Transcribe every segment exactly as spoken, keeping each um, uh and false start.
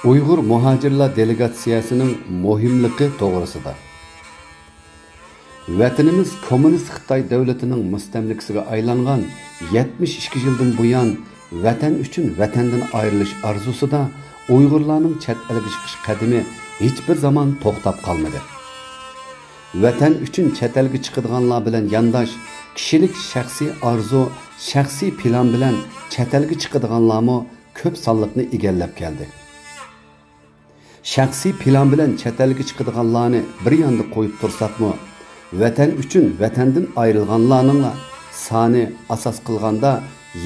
ئۇيغۇر مۇھاجىرلار دېلېگاتسىيەسىنىڭ مۇھىملىقى توغرىسىدا. ۋەتىنىمىز كوممۇنىست خىتاي دۆلىتىنىڭ مۇستەملىكىسىگە ئايلانغان يەتمىش ئىككى يىلدىن بۇيان، ۋەتەن ئۈچۈن ۋەتەندىن ئايرىلىش ئارزۇسىدا ئۇيغۇرلارنىڭ چەت ئەلگە چىقىش قەدىمى ھېچبىر زامان توختاپ قالمىدى. ۋەتەن ئۈچۈن چەت ئەلگە چىقىدىغانلار بىلەن يانداش، كىشىلىك شەخسىي ئارزۇ، شەخسىي پىلان بىلەن چەت ئەلگە چىقىدىغانلارمۇ كۆپ سانلىقنى ئىگىلەپ كەلدى. شەخسىي پىلان بىلەن چەت ئەلگە چىقىدىغانلارنى بىر ياندا قويۇپ تۇرساقمۇ، ۋەتەن ئۈچۈن ۋەتەندىن ئايرىلغانلارنىڭلا سانى، ئاساس قىلغاندا،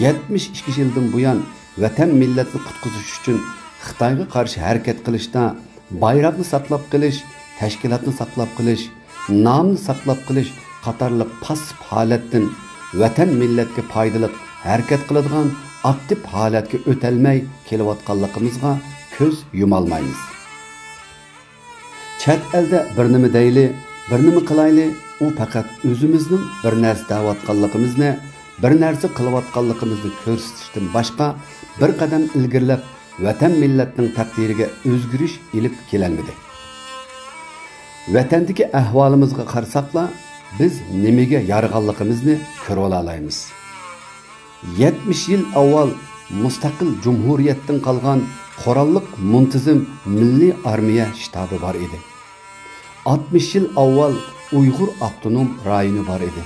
يەتمىش ئىككى يىلدىن بۇيان ۋەتەن مىللەتنى قۇتقۇزۇش ئۈچۈن خىتايغا قارشى ھەرىكەت قىلىشتا، بايراقنى ساقلاپ قېلىش، تەشكىلاتنى ساقلاپ قېلىش، نامنى ساقلاپ قېلىش قاتارلىق پاسسىپ ھالەتتىن ۋەتەن مىللەتكە پايدىلىق ھەرىكەت قىلىدىغان ئاكتىپ ھالەتكە ئۆتەلمەي كېلىۋاتقانلىقىمىزغا كۆز يۇمالمايمىز. چەت ئەلدە بىر نېمە دەيلى، بىر نېمە قىلايلى، ئۇ پەقەت ئۆزىمىزنىڭ بىر نەرسە دەۋاتقانلىقىمىزنى، بىر نەرسە قىلىۋاتقانلىقىمىزنى كۆرسىتىشتىن باشقا بىر قەدەم ئىلگىرىلەپ، ۋەتەن مىللەتنىڭ تەقدىرىگە ئۆزگىرىش ئېلىپ كېلەلمىدى. ۋەتەندىكى ئەھۋالىمىزغا قارىساقلا، بىز نېمىگە يارىغانلىقىمىزنى كۆرۈۋالالايمىز. يەتمىش يىل ئاۋۋال مۇستەقىل جۇمھۇرىيەتتىن قالغان قوراللىق مۇنتىزىم مىللىي ئارمىيە شتابى بار ئىدى. ئاتمىش يىل ئاۋۋال ئۇيغۇر ئاپتونوم رايونى بار ئىدى.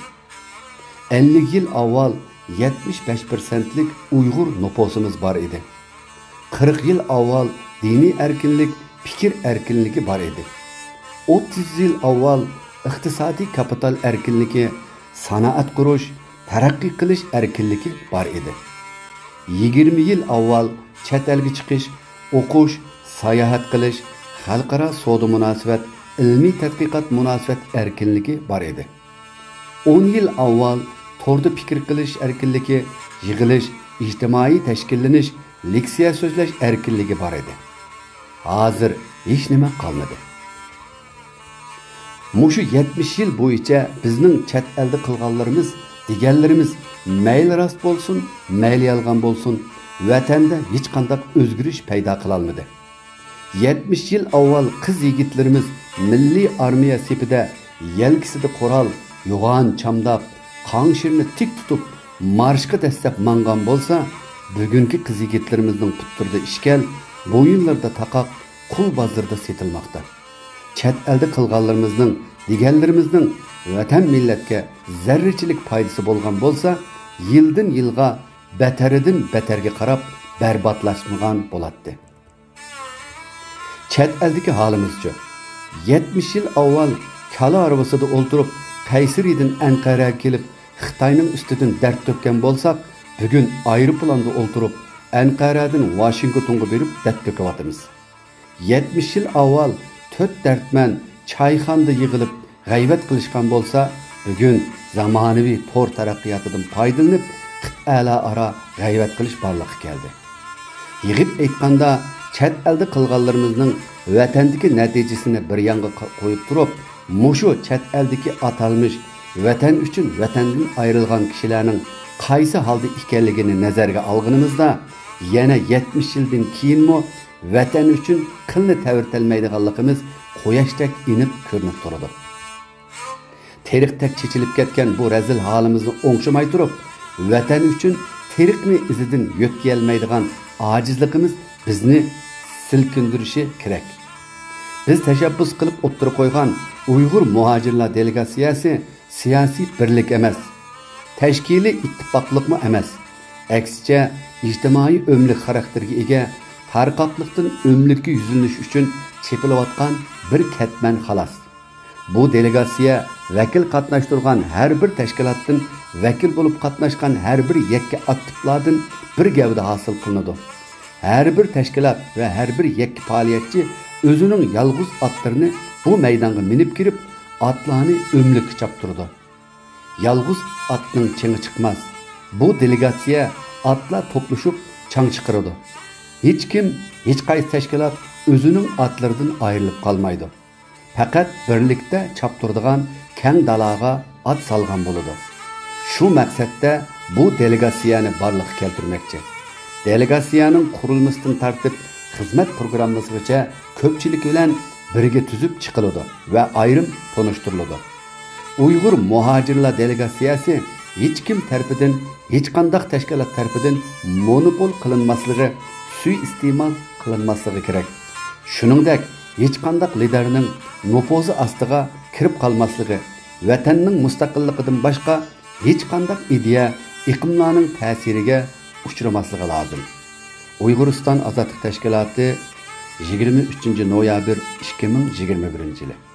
ئەللىك يىل ئاۋۋال يەتمىش بەش پىرسەنتلىك ئۇيغۇر نوپۇسىمىز بار ئىدى. قىرىق يىل ئاۋۋال دىنىي ئەركىنلىك، پىكىر ئەركىنلىكى بار ئىدى. ئوتتۇز يىل ئاۋۋال ئىقتىسادىي كاپىتال ئەركىنلىكى، سانائەت قۇرۇش، تەرەققىي قىلىش ئەركىنلىكى بار ئىدى. يىگىرمە يىل ئاۋۋال چەت ئەلگە چىقىش، ئوقۇش، ساياھەت قىلىش، خەلقئارا سودا مۇناسىۋەت، ئىلمىي تەتقىقات مۇناسىۋەت ئەركىنلىكى بار ئىدى. ئون يىل ئاۋۋال توردا پىكىر قىلىش ئەركىنلىكى، يىغىلىش، ئىجتىمائىي تەشكىللىنىش، لېكسىيە سۆزلەش ئەركىنلىكى بار ئىدى. ھازىر ھېچنېمە قالمىدى. مۇشۇ يەتمىش يىل بويىچە بىزنىڭ چەت ئەلدە قىلغانلىرىمىز، دېگەنلىرىمىز مەيلى راست بولسۇن، مەيلى يالغان بولسۇن، ۋەتەندە ھېچقانداق ئۆزگىرىش پەيدا قىلالمىدى. يەتمىش يىل ئاۋۋال قىز-يىگىتلىرىمىز مىللىي ئارمىيە سېپىدە يەلكىسىدە قورال، يوغان چامداق، قاڭشىرىنى تىك تۇتۇپ، مارشقا دەسسەپ ماڭغان بولسا، بۈگۈنكى قىز-يىگىتلىرىمىزنىڭ پۇتلىرىدا ئىشكەل، بويۇنلىرىدا تاقاق، قۇل بازىرىدا سېتىلماقتا. چەت ئەلدە قىلغانلىرىمىزنىڭ، دېگەنلىرىمىزنىڭ ۋەتەن مىللەتكە زەررىچىلىك پايدىسى بولغان بولسا، يىلدىن يىلغا بەتەرىدىن بەتەرگە قاراپ بەرباتلاشمىغان بولاتتى. چەت ئەلدىكى ھالىمىزچۇ؟ يەتمىش يىل ئاۋۋال كالا ھارۋىسىدا ئولتۇرۇپ، قەيسىرىدىن ئەنقەرەگە كېلىپ، خىتاينىڭ ئۈستىدىن دەرد تۆككەن بولساق، بۈگۈن ئايروپىلاندا ئولتۇرۇپ، ئەنقەرەدىن ۋاشىنگتونغا بېرىپ دەرد تۆكۈۋاتىمىز. يەتمىش يىل ئاۋۋال تۆت دەردمەن چايخانىدا يىغىلىپ، غەيۋەت قىلىشقان بولسا، بۈگۈن زامانىۋى تور تەرەققىياتىدىن پايدىلىنىپ، قىتئەلەر ئارا غەيۋەت قىلىش بارلىققا كەلدى. يىغىپ ئېيتقاندا، چەت ئەلدە قىلغانلىرىمىزنىڭ ۋەتەندىكى نەتىجىسىنى بىر يانغا ق-، قويۇپ تۇرۇپ، مۇشۇ چەت ئەلدىكى ئاتالمىش ۋەتەن ئۈچۈن ۋەتەندىن ئايرىلغان كىشىلەرنىڭ قايسى ھالدا ئىكەنلىكىنى نەزەرگە ئالغىنىمىزدا، يەنە يەتمىش يىلدىن كېيىنمۇ ۋەتەن ئۈچۈن قىلنى تەۋرىتەلمەيدىغانلىقىمىز قۇياشتەك ئېنىق كۆرۈنۈپ تۇرىدۇ. تېرىقتەك چېچىلىپ كەتكەن بۇ رەزىل ھالىمىزنى ئوڭشىماي تۇرۇپ، ۋەتەن ئۈچۈن تېرىقنى ئىزىدىن يۆتكىيەلمەيدىغان ئاجىزلىقىمىز بىزنى سىلكىندۈرۈشى كېرەك. بىز تەشەببۇس قىلىپ ئوتتۇرىغا قويغان ئۇيغۇر مۇھاجىرلار دېلېگاتسىيەسى سىياسىي بىرلىك ئەمەس، تەشكىلىي ئىتتىپاقلىقمۇ ئەمەس. ئەكسىچە، ئىجتىمائىي ئۆملۈك خاراكتېرگە ئىگە، تارقاقلىقتىن ئۆملۈككە يۈزلىنىش ئۈچۈن چېپىلىۋاتقان بىر كەتمەن خالاس. بۇ دېلېگاتسىيە ۋەكىل قاتناشتۇرغان ھەر بىر تەشكىلاتتىن، ۋەكىل بولۇپ قاتناشقان ھەر بىر يەككە ئاكتىپلاردىن بىر گەۋدە ھاسىل قىلىنىدۇ. ھەر بىر تەشكىلات ۋە ھەر بىر يەككە پائالىيەتچى ئۆزىنىڭ يالغۇز ئاتلىرىنى بۇ مەيدانغا مىنىپ كىرىپ، ئاتلارنى ئۆملۈككە چاپتۇرىدۇ. يالغۇز ئاتنىڭ چېڭى چىقماس. بۇ دېلېگاتسىيە ئاتلار توپلىشىپ چاڭ چىقىرىدۇ. ھېچكىم، ھېچقايسى تەشكىلات ئۆزىنىڭ ئاتلىرىدىن ئايرىلىپ قالمايدۇ. پەقەت بىرلىكتە چاپتۇرىدىغان كەڭ دالاغا ئات سالغان بولىدۇ. شۇ مەقسەتتە بۇ دېلېگاتسىيەنى بارلىققا كەلتۈرمەكچى. دېلېگاتسىيەنىڭ قۇرۇلمىسىدىن تارتىپ خىزمەت پروگراممىسىغىچە كۆپچىلىك بىلەن بىرگە تۈزۈپ چىقىلىدۇ ۋە ئايرىم تونۇشتۇرۇلىدۇ. ئۇيغۇر مۇھاجىرلار دېلېگاتسىيەسى ھېچكىم تەرىپىدىن، ھېچقانداق تەشكىلات تەرىپىدىن مونوپول قىلىنماسلىقى، سۇيىئىستېمال قىلىنماسلىقى كېرەك. شۇنىڭدەك، ھېچقانداق لىدەرنىڭ نوپۇزى ئاستىغا كىرىپ قالماسلىقى، ۋەتەننىڭ مۇستەقىللىقىدىن باشقا ھېچقانداق ئىدىيە ئېقىملارنىڭ تەسىرىگە ئۇچرىماسلىقى لازىم. ئۇيغۇرىستان ئازادلىق تەشكىلاتى، يىگىرمە ئۈچىنچى نويابىر ئىككى مىڭ يىگىرمە بىرىنچى يىلى.